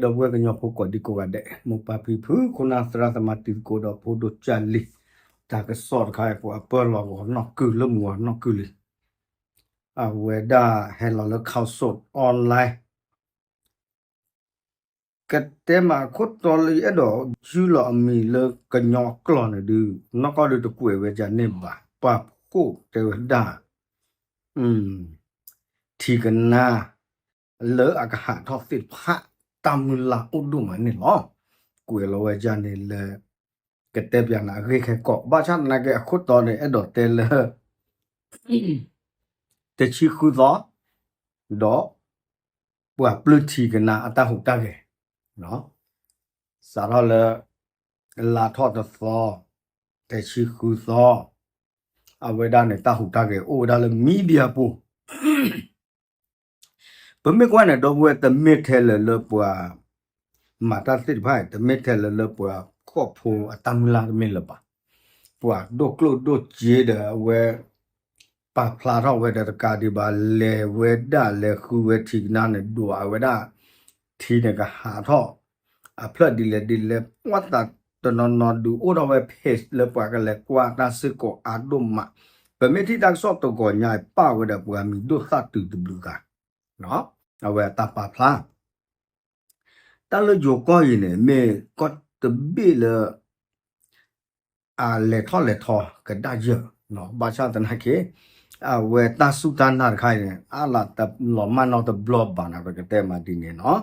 ဒီပုၢ်ဝဲၢ်ကညီဖိကိးဒံကိးဂၤဒဲး, မိၢ်ပၢ်ဖံဖု ခိၣ်နၢ်သရၣ်သမါတံၤသကိးဒီးဖိဒိၣ်ကၢ်လံၤ, တၢ်ကစီၣ်တခါအံၤ ပှၤပၢလီၤဂီၤနီၢ်ကုၢ်လၢမုၢ်ဂီၤနီၢ်ကုၢ်လံ. အဝဲဒၣ်ဟဲလီၤလၢ Khaosod Online ကတဲမးအခိၣ်တီလၢယအဲၣ်ဒိး ယုၢ်လီၤအမံၤလၢကညီအကျိာ်န့ၣ်ဒုး နီၢ်ကီၢ်ဒုးတကွဲးဝဲဒ်န့ၣ်ဘၣ်, ပာ်ဖှိၣ်တဲဝဲဒၣ် ထံကနါ လၢအကဟးထီၣ်သ့ၣ်တဖၣ် တၢ်မုၢ်လၢ်အိၣ်ဒိၣ်မးန့ၣ်လီၤ. ကွဲးလီၤဝဲဒ်န့ၣ်လၢ ကတဲပၠးနၤအဂ့ၢ်ခဲကိး, ဘၣ်ဆၣ်သနာ်က့အခိၣ်တီန့ၣ် အဲၣ်ဒိးတဲလၢ တဆံဃုသီ ဒီး ပှၤပျုၢ်ထံကနါအတၢ်ဟူးတၢ်ဂဲၤ, စးထီၣ်လၢ လါထီၣ်တသီ, တဆံဃုသီ, အဝဲဒၣ်န့ၣ် တၢ်ဟူးတၢ်ဂဲၤအိၣ်ဝဲဒၣ်လၢ media ပူၤ ပမ့ၢ်ကွၢ်န့ၣ် ဒီပုၢ်ဝဲၢ် တမ့ၢ်ထဲလၢလၢပှၤမၤတၢ်သ့ၣ်တဖၣ်အံၤ တမ့ၢ်ထဲလၢလၢပှၤခီၣ်ဖိအတၢ်မုၢ်လၢ်တမ့ၢ်လၢၤဘၣ်. ပှၤဒိၣ်ကျိၣ်ဒိၣ်စ့ဒီးအဝဲ ပာ်ဖျါထီၣ်ဝဲဒီးတကးဒံးဘၣ် လဲၤဝဲဒၣ်လဲၤဃုဝဲထံကနါန့ၣ် ဒွးဝဲဒၣ် ထံန့ၣ်ကဟးထီၣ် အဖျၢၣ်ဒ်လဲၣ်ဒ်လဲၣ် ပှၤသးတနီၤနီၤဒုးအိၣ်ထီၣ်ဝဲ page လၢပှၤကလဲၤကွၢ်တၢ်စ့ၢ်ကီးအါဒိၣ်မး, ပမ့ၢ်ထံၣ်တၢ်ကစီၣ်တဂီၤညါအံၤ ပာ်ဝဲဒီးပှၤမံၤဒိၣ်သၣ်တုၤတဘျုးဂၤ အဝဲအတၢ်ပာ်ဖျါ တၢ်လၢယိၤကီၢ်အံၤန့ၣ် မ့ၢ်ကီၢ်တဘ့ၣ်လၢ အလဲၤထီၣ်လဲၤထီကဒါက့ၤ, ဘၣ်ဆၣ်သနာ်က့ အဝဲတၢ်စူၢ်တၢ်နာ်တခါအံၤန့ၣ် အါလီၤမၢ်နီတဘျီဘၣ်န့ၣ် ပကတဲမးဒ်န့ၣ်လီၤ.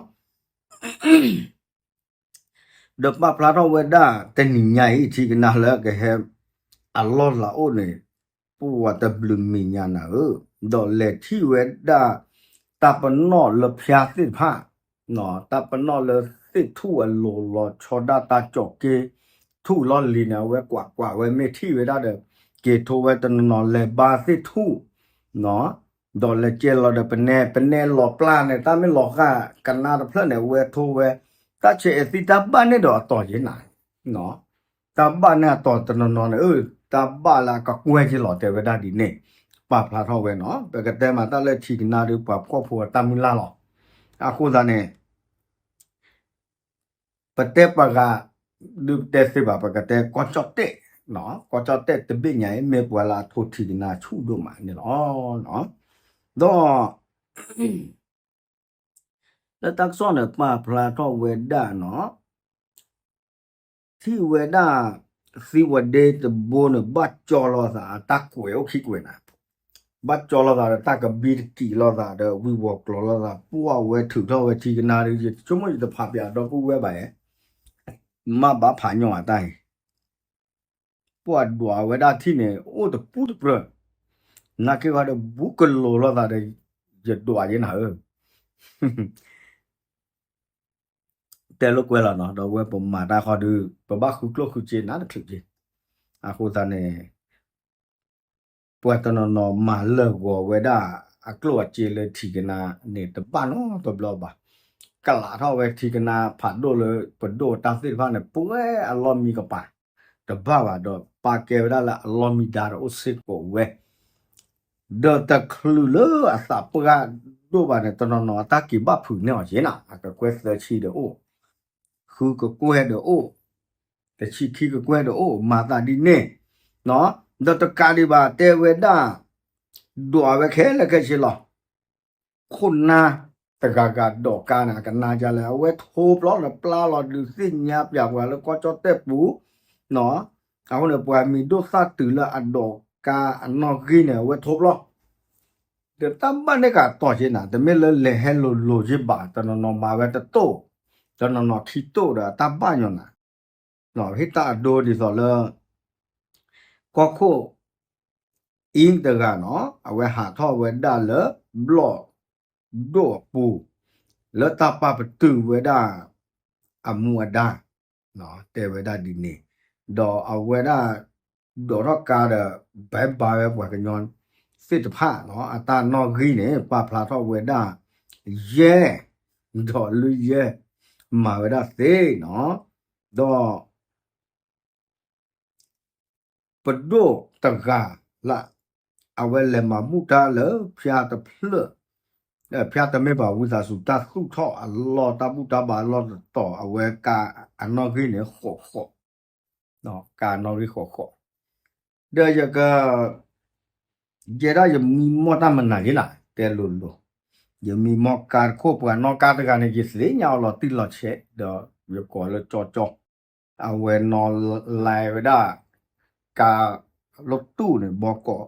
ဒီးပာ်ဖျါထီၣ်ဝဲဒၣ်တနံၤညါအံၤ ထံကနါလၢကဟဲ အလီၢ်လၤအိၣ်န့ၣ် ပဝဲတဘျုးမဲာ်ညါနၤဧၢ, ဒီးလဲၤထံၣ်ဝဲဒၣ် တၢ်ပနီၣ်လၢဖၠါသ့ၣ်တဖၣ်, တၢ်ပနီၣ်လၢသ့ၣ်ထူၣ်အလိၤလီၤဆီဒၣ်တၢ်ကၠီၤက့ၤ ထူၣ်လီၢ်လံၤန့ၣ် အဝဲကွၢ်ကွၢ်ဝဲမ့ၢ်ထံၣ်ဝဲဒၣ်ဒီး က့ၤထိဝဲတနီၤနီၤလဲၤဘါသ့ၣ်ထူၣ် ဒီးလဲၤကဲလီၤဒီးပနဲ ပနဲလီၤပျၢ်န့ၣ် တၢ်မ့ၢ်လီၤဃာ်ကနါတဖျၢၣ်န့ၣ် အဝဲထိဝဲ တၢ်ဆဲးအဲၣ်သံတၢ်ဘၣ်န့ၣ်ဒီးအတီၤယဲနၤ, တၢ်ဘၣ်န့ၣ်အတီၤတနီၤနီၤန့ၣ် တၢ်ဘၣ်လၢအကကွဲၢ်က့ၤလီၤတဲဝဲဒၣ်ဒ်န့ၣ် ပာ်ဖျါထီၣ်ဝဲနီၤ ပကတဲမးတၢ်လၢထံကနါဒီးပှၤဖှီၣ်ဖိအတၢ်မုၢ်လၢ်လီၤ. အဃိသတးန့ၣ် ပတဲပှၤဂၤ ဒုးပတဲသ့ဘၣ် ပကတဲကီၢ်ကၠီၣ်တဲၣ်, ကီၢ်ကၠီၣ်တဲၣ်တဘ့ၣ်ညါအံၤ မ့ၢ်ပှၤလၢအထိထံကနါဆူၣ်ဒိၣ်မးန့ၣ်လီၤ. ဒီး လၢတၢ်ကစီၣ်န့ၣ် ပာ်ဖျါထီၣ်ဝဲဒၣ်နီၤ ထံၣ်ဝဲဒၣ် သံဝဲဒ့တဘိန့ၣ် ဘၣ်ကၠီလိာ်သးအတၢ်ကွဲးအိၣ်ခံကွဲးနၤ, ဘၣ်ကၠီလိာ်သးဒီးတၢ်ကဘံတကံးလိာ်သးဒီးဝံၢ်ဝီၤကျိၤလိာ်သး ပှၢ်ဝဲထုးထီၣ်ဝဲထံကနါဒီး ယဆိကမိၣ်ယတဖးပၠးဒီပုၢ်ဝဲၢ်ဘၣ်ယဲ, မ့ၢ်ဘၣ်ဖးညီအတၢ်အံၤ ပှၤဒွးဝဲဒၣ်ထံၣ်န့ၣ် အိၣ်တပူတပြၢၤ, နာ်က့ၤဝဲဒီးဘူးကလိၤလိာ်သးဒီး ယဒွးယဲနၤဧၢ တဲလိာ်ကွဲလီၤနီၤ ဒီးဝဲပမၤတၢ်ဃီဒီး ပဘၣ်ဃုကျိၣ်ဃုစ့နၤတချုးက့ၤ, အဃိသတးန့ၣ် ပှၤတနီၤနီၤမၤလၢာ်ဂီၤဝဲဒၣ် အကျိၣ်အစ့လၢထံကနါန့ၣ် တဘၣ်နီတဘျီဘၣ်, ကလးထီၣ်ဝဲထံကနါဖးဒိၣ်လၢပဒိၣ်တၢ်သ့ၣ်တဖၣ်န့ၣ် ပှဲၤအလီၢ်မံကပၤ တဘၣ်ဘၣ်ဒီး ပာ်ကဲဝဲဒၣ်လၢအလီၢ်မံဒါတအိၣ်စ့ၢ်ကီးဝဲ ဒီးတချုးလၢအသးပှၢ်ဒိၣ်ဘၣ်န့ၣ် တနီၤနီၤအတၢ်က့ၤဘၣ်ဖုးန့ၢ်အီၤက့ၤနၤ အကကွဲၢ်သၢဆံဒီးအိၣ်, ဃုကကွဲၢ်ဒီးအိၣ်, တဆံခံကကွဲၢ်ဒီးအိၣ် မၤသးဒ်န့ၣ်, ဒီးတကးဒံးဘၣ်တဲဝဲဒၣ် ဒွးဝဲခဲလၢာ်ခဲဆ့လီၤ. ခိၣ်နၢ်တဂၤဂၤဒိးကါန့ၣ် အကနၣ်ဒ်လဲၣ် အဝဲထိပျီဒီးပျၢ်လီၤဒုးသ့ၣ်ညါပၠးပှၤလၢကီၢ်ကၠီၣ်တဲၣ်ပူၤ, အဃိန့ၣ် ပှၤမံၤဒိၣ်သၣ်တုၤလၢအဒိးကါအနီၣ်ဂံၢ်န့ၣ် အဝဲထိပျီ ဒီးတၢ်ဘၣ်န့ၣ်ကတီၢ်က့ၤနၤ တမ့ၢ်လၢလဲၤဟဲလိၤလိၤက့ၤဘၣ် တနီၤနီၤမၤဝဲတတိၢ်, တနီၤနီၤခံတိၢ်ဒီးတၢ်ဘၣ်ညီနၤ, ဟ့ၣ်တၢ်အဒိဒ်သိးလၢ ကီၢ်ခိၣ် အံၤတဂၤနီၤ အဝဲဟးထီၣ်ဝဲဒၣ်လၢ ဘျီၣ်ဒိၣ်အပူၤ လၢတၢ်ပာ်ပတုာ်ဝဲဒၣ် အမူအဒါ တဲဝဲဒၣ်ဒ်န့ၣ်, ဒီးအဝဲဒၣ် ဒိးထီၣ်ကါဒီး ဘဲဘါဝဲပှၤကညီသ့ၣ်တဖၣ်နီၤ အတၢ်နီၣ်ဂံၢ်န့ၣ် ပာ်ဖျါထီၣ်ဝဲဒၣ် ယဲၢ်, ဒီးလွံၢ်ယဲၢ် မၤဝဲဒၣ်သ့နီၤ, ဒီး ပဒိၣ်တဂၤလၢ အဝဲလဲၤမၤဘူၣ်တၢ်လၢဖၠါတဖျၢၣ် ဖၠါတမ့ၢ်ဘၣ် ဝံသးစူၤ တၢ်သူၣ်ထီၣ်အလီၢ် တၢ်ဘူၣ်တၢ်ဘါအလီၢ်တတီၤ အဝဲကါအနီၣ်ဂံၢ်န့ၣ်ဃိးဃိး, ကါအနီၣ်ဂံၢ်ဃိးဃိး, ဒီးယက ယဲဒၣ်ယမံမီၢ်တၢ်မနုၤယ့လီၤ တဲလိၤလိၤ, ယမံမီၢ်ကါတခိၣ် ပှၤနီၣ်ကါတဂၤန့ၣ် ယသ့ၣ်ညါအီၤလီၤတံၢ်လီၤဆဲး ဒီးယကိးလၢကၠီကၠီ, အဝဲနီၣ်လဲဝဲဒၣ် ကါလီၤတူၢ်န့ၣ် ဘီကီး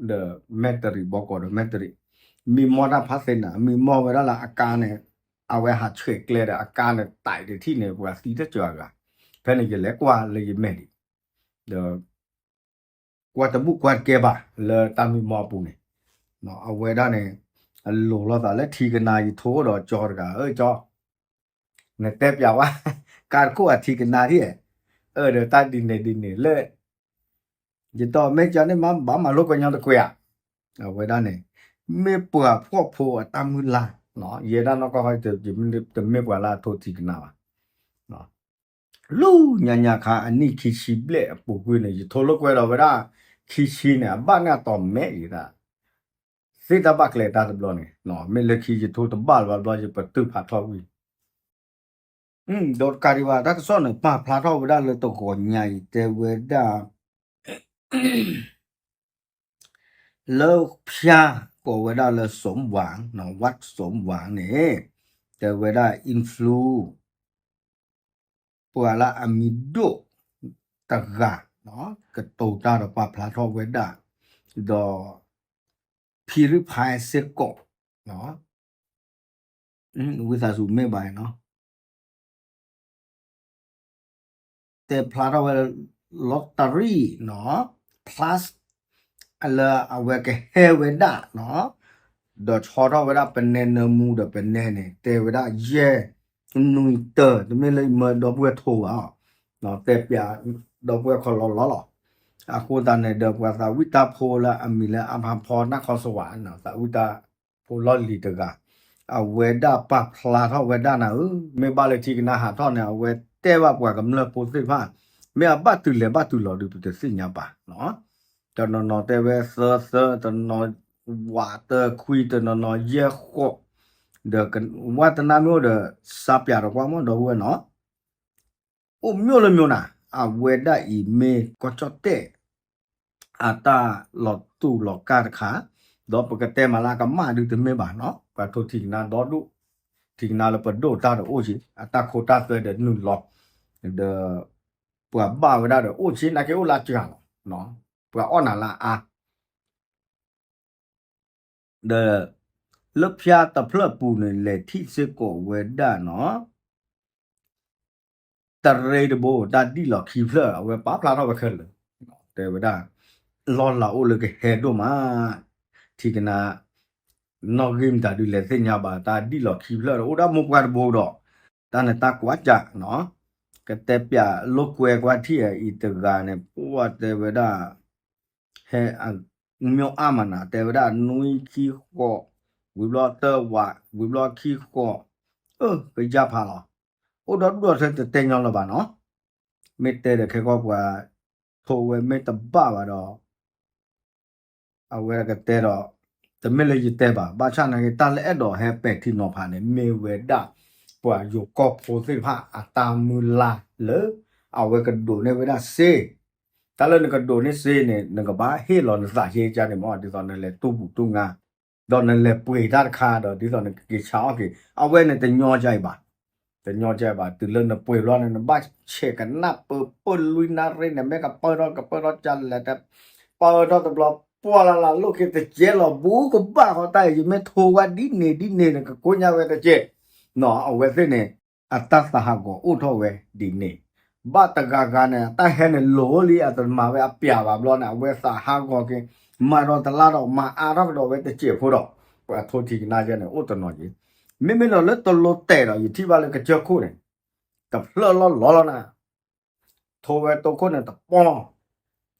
ဒီးမဲၢ်တရံး ဘီကီးဒီးမဲၢ်တရံး, မံမီၢ်တၢ်ဖးသ့နၤ မံမီၢ်ဝဲဒၣ်လၢအကါန့ၣ် အဝဲဟးဆှဲးကျဲဒီးအကါန့ၣ် တၢ်တထံၣ်န့ၣ် ပှၤသံတစှၤဂၤ, ဖဲန့ၣ်ယလဲၤကွၢ်လၢယမဲာ်ဒံး, ဒီး ကွၢ်တဘူၣ်ကွၢ်တကဲဘၣ် လၢတၢ်မံမီၢ်အပူၤန့ၣ်, အဝဲဒၣ်န့ၣ် အလိၤလိာ်သးလၢထံကနါ ယထိဒီးကၠီတဂၤ အၢ ကၠီ, နတဲပျးဝဲ ကါတခိၣ်အထံကနါထံၣ်, အၢ ဒီးတၢ်ဒ်န့ၣ်ဒ်န့ၣ်လၢ ယတီမ့ၢ်ကၠီန့ၣ်မး ဘၣ်မၤလိကွဲညီတကွဲးဧါ, အဝဲဒၣ်န့ၣ် မ့ၢ်ပှၤဖှီၣ်ဖိအတၢ်မုၢ်လၢ်, ယဲဒၣ်နီၢ်ကီၢ်ခီ တမ့ၢ်ပှၤလၢအထိထံကနါဘၣ် လၢညါညါခါ အနံၣ်ခံဆံဘျဲၣ်အပူၤကွံာ်န့ၣ် ယထိလိာ်ကွဲဒီးဝဲဒၣ် ခံဆံန့ၣ် အဘၣ်န့ၢ်အတီၤမဲာ်ယသး, သ့ၣ်တၢ်ဘၣ်ကျဲတၢ်တဘျီန့ၣ် မ့ၢ်လၢခံယထိတဘၣ်လၢၤဘၣ်ဘျီ ယပတုာ်ဖးထီၣ်ကွံာ်, ဒီးတကးဒံးဘၣ် တၢ်ကစီၣ်န့ၣ် ပာ်ဖျါထီၣ်ဝဲဒၣ်လၢတဂီၤညါအံၤ တဲဝဲဒၣ် လၢဖၠါ ကိးဝဲဒၣ်လၢ စူမ်ဝၤ ဝးစူမ်ဝၤန့ၣ် တဲဝဲဒၣ် influ ပှၤလၢအမံၤဒိၣ်တဂၤ ကတိၤတၢ်ဒီးပာ်ဖျါထီၣ်ဝဲဒၣ် ဒီး ဖံရူဖဲစ့ၢ်ကီး ဝံသးစူၤမ့ၢ်ဘၣ်နီၤ တဲဖျါထီၣ်ဝဲ lottery နီၤ plus လၢအဝဲကဟဲဝဲဒၣ်နီၤ ဒီးဆီထီၣ်ဝဲဒၣ်ပနဲနၢမူဒီးပနဲန့ၣ် တဲဝဲဒၣ်ယဲၢ်နွံတၢ တမ့ၢ်လၢယမၢဒီပုၢ်ဝဲၢ်ထိဘၣ် တဲပျးဒီပုၢ်ဝဲၢ်ခီလီၤလီၤလီၤ. အဃိသတးန့ၣ်ဒီး ပှၤသးဝံၣ်တၢ်ဖိလၢအမံၤလၢအဖးဖီနၢ်ခီစဝး သးဝံၣ်တၢ်ဖိလီၢ်လံၤတဂၤ အဝဲဒၣ်ပာ်ဖျါထီၣ်ဝဲဒၣ်နၤဧၢ, မ့ၢ်ဘၣ်လၢထံကနါဟးထီၣ်န့ၣ် အဝဲတဲဘၣ်ပှၤကမျၢၢ်ဖိသ့ၣ်တဖၣ် မ့ၢ်အဘၣ်တုၤလဲၤဘၣ်တုၤလီၤဒီး ပတသ့ၣ်ညါဘၣ်နီၤ. တနီၤနီၤတဲဝဲသၢသၢ, တနီၤဝးတၢခွံ, တနီၤနီၤယဲၢ်ဃိး, ဒီးဝဲတနါမ့ၢ်အိၣ်ဒီး စါပျးဒီးကွၢ်မီၢ်ဒီပုၢ်ဝဲၢ်နီၤ အိၣ်မျိၢ်လၢမျိၢ်နၤ, အဝဲဒၣ်အံၤမ့ၢ်ကီၢ်ကၠီၣ်တဲၣ် အတၢ်လီၤတူာ်လီၤကာ်တခါ, ဒီးပကတဲမးလၢအကမၣ်ဒုးတမ့ၢ်ဘၣ်နီၤ, ပှၤထိထံကနါဒီဒူၣ်, ထံကနါလၢပဒိၣ်တၢ်ဒီးအိၣ်က့ၤ, အတၢ်ခိတၢ်သွဲဒီးနုာ်လီၤ, ဒီးပှၤဘၣ်ဝဲဒၣ်ဒီးအိၣ်က့ၤ နာ်က့အိၣ်လၢအစှၤလီၤ, ပှၤအီၣ်နၤလၢအါ ဒီး လၢဖၠါတဖျၢၣ်ပူၤန့ၣ် လဲၤထံၣ်စ့ၢ်ကီးဝဲဒၣ်နီၤ, တရ့တဘိ တၢ်ဒံၣ်လီၤခံဖျၢၣ် အဝဲပာ်ဖျါထီၣ်ဝဲခဲလၢာ်, တဲဝဲဒၣ် လီၢ်လၤအိၣ်လၢကဟဲဒိၣ်မး, ထံကနါ နီၣ်ဂံၢ်မတၤဒုးလဲၤသ့ၣ်ညါဘၣ် တၢ်ဒံၣ်လီၤခံဖျၢၣ်ဒီး အိၣ်ဒၣ်မိၢ်ပှၢ်တဘိဒီး တၢ်န့ၣ်တၢ်ကွၢ်ကၢ်နီၤ, ကတဲပျးလိာ်ကွဲကွၢ်ထံၣ်အံၤတဂၤန့ၣ် ပှၤတဲဝဲဒၣ် ဟဲအမျိၢ်အါမးနၤ တဲဝဲဒၣ်နွံခံဃိး, ဝံၤဘျီတဝး, ဝံၤဘျီခံဃိး, အၢ ကယၢ်ဖးလီၤ, အိၣ်ဒီဒူၣ်ဒီထၢတတဲညီလၢၤဘၣ်နီၤ, မ့ၢ်တဲဒီးခဲကီၢ်ပှၤ ထိဝဲမ့ၢ်တဘၣ်ဘၣ်ဒီး အဝဲကတဲဒီး တမ့ၢ်လၢယတဲဘၣ် ဘၣ်ဆၣ်နာ်က့ တၢ်လၢအဲၣ်ဒိးဟဲပဲာ်ထံနီၤဖးန့ၣ် မ့ၢ်ဝဲဒၣ် ပှၤယိၤကီၢ်ဖိသ့ၣ်တဖၣ်အတၢ်မုၢ်လၢ်လၢ အဝဲကဒိးန့ၢ်ဝဲဒၣ်စ့, တၢ်လၢနကဒိးန့ၢ်စ့န့ၣ် နကဘၣ်ဟ့ၣ်လီၤနသးဟ့ကါန့ၣ်မ့ၢ် ဒ်သိးနလဲၤတူၢ်ဘူၣ်တူၢ်ငါ ဒီးနလဲၤပှ့ၤတၢ်တခါဒီး ဒ်သိးနကက့ၤဆါအီၣ်က့ၤ အဝဲန့ၣ်တညီကါအံၤဘၣ်, တညီကါအံၤဘၣ် တုၤလၢနပှ့ၤဘျီန့ၣ် နဘၣ်ဆဲးကနၣ်ပၢၢ်ပၢၢ်လွံၢ်နၣ်ရံၣ်န့ၣ် မ့ၢ်ကပၢၢ်ထီၣ်ကပၢၢ်ထီၣ်ကလဲၣ်တဲ ပၢၢ်ထီၣ်တဘျီ ပှၢ်လၢ်လၢ်လိၣ်က့ၤတကဲလီၤ ဘူးကဘၣ်ဃီတၢ်အံၤ ယမ့ၢ်ထိဝဲဒ်န့ၣ်ဒ်န့ၣ်န့ၣ် ကကိညါဝဲတကဲ, အဝဲသ့ၣ်န့ၣ် အတၢ်သးဟးဂီၤအိၣ်ထီၣ်ဝဲဒ်န့ၣ်, ဘၣ်တဂၤဂၤန့ၣ် အတၢ်ဟဲန့ၣ်လိၤလံ အတမၤဝဲအပျးဘၣ်ဘျီန့ၣ် အဝဲသးဟးဂီၤက့ၤ မၤဒီးတလါဒီး မၤအါထီၣ်ကဒီးဝဲတစဲးဖိဒီး ပှၤထိထံကနါကဲန့ၣ် အိၣ်တနီၤက့ၤ, မ့မ့ၢ်လီၤလၢတလိၤတဲာ်ဒီး ယထံၣ်ဘၣ်လၢကစၢၢ်ခိၣ်န့ၣ် တဖျၢၣ်လီၤလီၤလီၤနၤ ထိဝဲတိခိၣ်န့ၣ်တပီၢ်,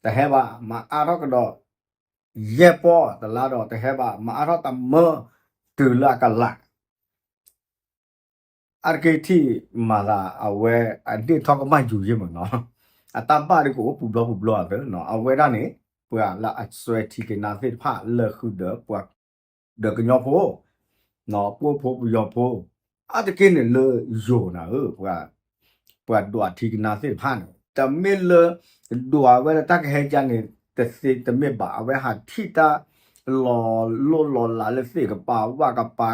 တဟဲဘၣ် မၤအါထီၣ်ကဒီး ယဲၢ်ပီၢ်တလါဒီး တဟဲဘၣ် မၤအါထီၣ်တမၢ တုၤလၢအကလး အါတက့ၢ်ထံၣ်မၤသး အဝဲအဒ့ၣ်ထီၣ်ကမၣ်ယူၤယ့ၢ်မးနီၤ, အတၢ်ဘၣ်ဒ်ကအိၣ်ပူၤဘျီပူၤဘျီအသးနီၤ, အဝဲဒၣ်န့ၣ် ပှၤလၢအစွဲထံကနါသ့ၣ်တဖၣ်လၢဃုာ်ဒီးပှၤ ဒီးကညီဖိ ပှိၢ်ဖိပယီၤဖိ အါတက့ၢ်န့ၣ်လၢယိၤနၤဧၢ, ပှၤဒွးထံကနါသ့ၣ်တဖၣ်န့ၣ် တမ့ၢ်လၢ ဒွးဝဲလၢတၢ်ကဟဲကါန့ၣ် တသ့တမ့ၢ်ဘၣ်, အဝဲဟးထံၣ်တၢ် လီၤလိၢ်လီၤလးလၢသ့ၣ်ကပၤဝၣ်ကပၤ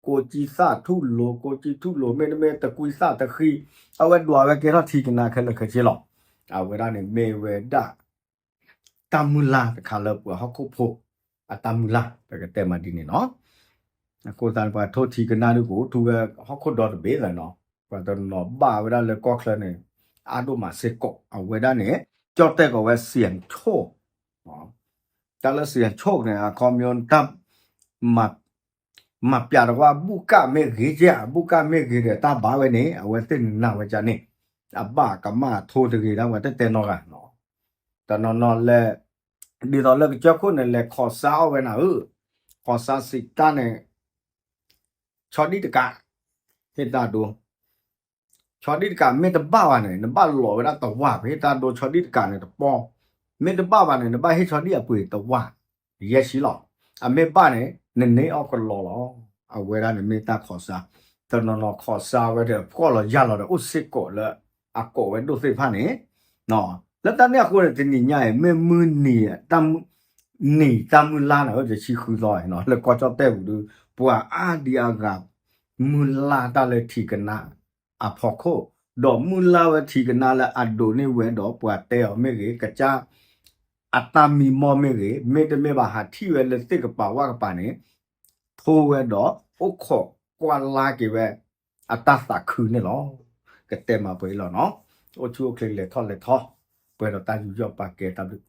ကိးကံသၣ်ထူၣ်လိၤ ကိးကံထူၣ်လိၤ မ့တမ့ၢ်တကွံသၣ်တဃံ, အဝဲဒွးဝဲကဲထီၣ်ထံကနါခဲလၢာ်ခဲဆ့လီၤ. အဝဲဒၣ်န့ၣ်မ့ၢ်ဝဲဒၣ် တၢ်မုၢ်လၢ်တခါလၢပှၤဟီၣ်ခိၣ်ဖိ အတၢ်မုၢ်လၢ် ပကတဲမးဒ်န့ၣ်နီၤ. အဃိသတးန့ၣ် ပှၤထိၣ်ထံကနါဒုးကအိၣ်ထူဝဲဟီၣ်ခိၣ်ဒီတဘ့ၣ်လီၤနီၤ. ပှၤတနီၤဘၣ်ဝဲဒၣ်လၢကီၢ်ချၢန့ၣ် အါဒိၣ်မးစ့ၢ်ကီး အဝဲဒၣ်န့ၣ် ကၠီၣ်တဲၣ်ကိးဝဲ စံၣ်ချိၣ် တၢ်လၢစံၣ်ချိၣ်န့ၣ် အခီပညီ တၢ် မၤပျးတဝၣ် ဘူၣ်ကၣ်မ့ၢ်ဂ့ၤကဲ ဘူၣ်ကၣ်မ့ၢ်ဂ့ၤဒီးတၢ်ဘါဝဲန့ၣ် အဝဲသ့ၣ်နးဝဲကန့ၣ် အဘၣ်ကမၣ်ထိတဂ့ၤဒၣ်ဝဲတတဲနီတဂၤနီၤ. တနီၤနီၤလဲၤ ဒ်သိးလၢကစၢၢ်ခိၣ်န့ၣ် လဲၤခီၣ်စါအီၣ်ဝဲနၤဧၢ, ခီၣ်စါစံးတၢ်န့ၣ် ဆီဒံၣ်တကး ဟ့ၣ်တၢ်ဒိ ဆီဒံၣ်တကး မ့ၢ်တဘၣ်ဘၣ်န့ၣ် နဘၣ်လိးဝဲဒၣ်တဝၢ် ပဟ့ၣ်တၢ်ဒိဆီဒံၣ်တကးန့ၣ်တပီၢ်, မ့ၢ်တဘၣ်ဘၣ်န့ၣ် နဘၣ်ဟ့ၣ်ဆီဒံၣ်အပှ့ၤတဝၢ် ယဲၢ်ဆံလီၤ. အမ့ၢ်ဘၣ်န့ၣ် နန့ၢ်အီၣ်ကလီလီၤ. အဝဲဒၣ်န့ၣ်မ့ၢ်တၢ်ခီၣ်စါ, တနီၤနီၤခီၣ်စါဝဲဒီး ဖှီၣ်လီၤယာ်လီၤဒီး အိၣ်စ့ၢ်ကီးလၢအကိးဝဲဒိၣ်သ့ၣ်တဖၣ်န့ၣ်, လၢတၢ်န့ၣ်အဃိန့ၣ် တနံၤညါအံၤ မ့ၢ်မုၢ်နံၤ တၢ်မုၢ် နံၤတၢ်မုၢ်လါန့ၣ် တဆံဃုသီ လၢကီၢ်ကၠီၣ်တဲၣ်ပူၤဒီး ပှၤအါဒံအါဂၤ မုၢ်လၢ်တၢ်လၢထံကနါအဖီခိၣ်, ဒီးမုၢ်လၢ်ဝဲထံကနါလၢအဒိးန့ၢ်ဝဲဒီးပှၤတဲအီၤမ့ၢ်ဂ့ၤ, ကစၢ် အတၢ်မံမီၢ်မ့ၢ်ဂ့ၤ, မ့တမ့ၢ်ဘၣ်ဟးထံၣ်ဝဲလၢသ့ၣ်ကပၤဝၣ်ကပၤန့ၣ် ထိဝဲဒီးအိၣ်ခိးကွၢ်လါက့ၤဝဲ အတၢ်သးခုန့ၣ်လီၤ. ကတဲမးပှဲၤအံၤလီၤနီၤ. အိၣ်ဆူၣ်အိၣ်ချ့လဲၤထီၣ်လဲၤထီ, ပှဲၤဒီးတၢ်ယူးယီၣ်ပာ်ကဲတၢ်ဘျုး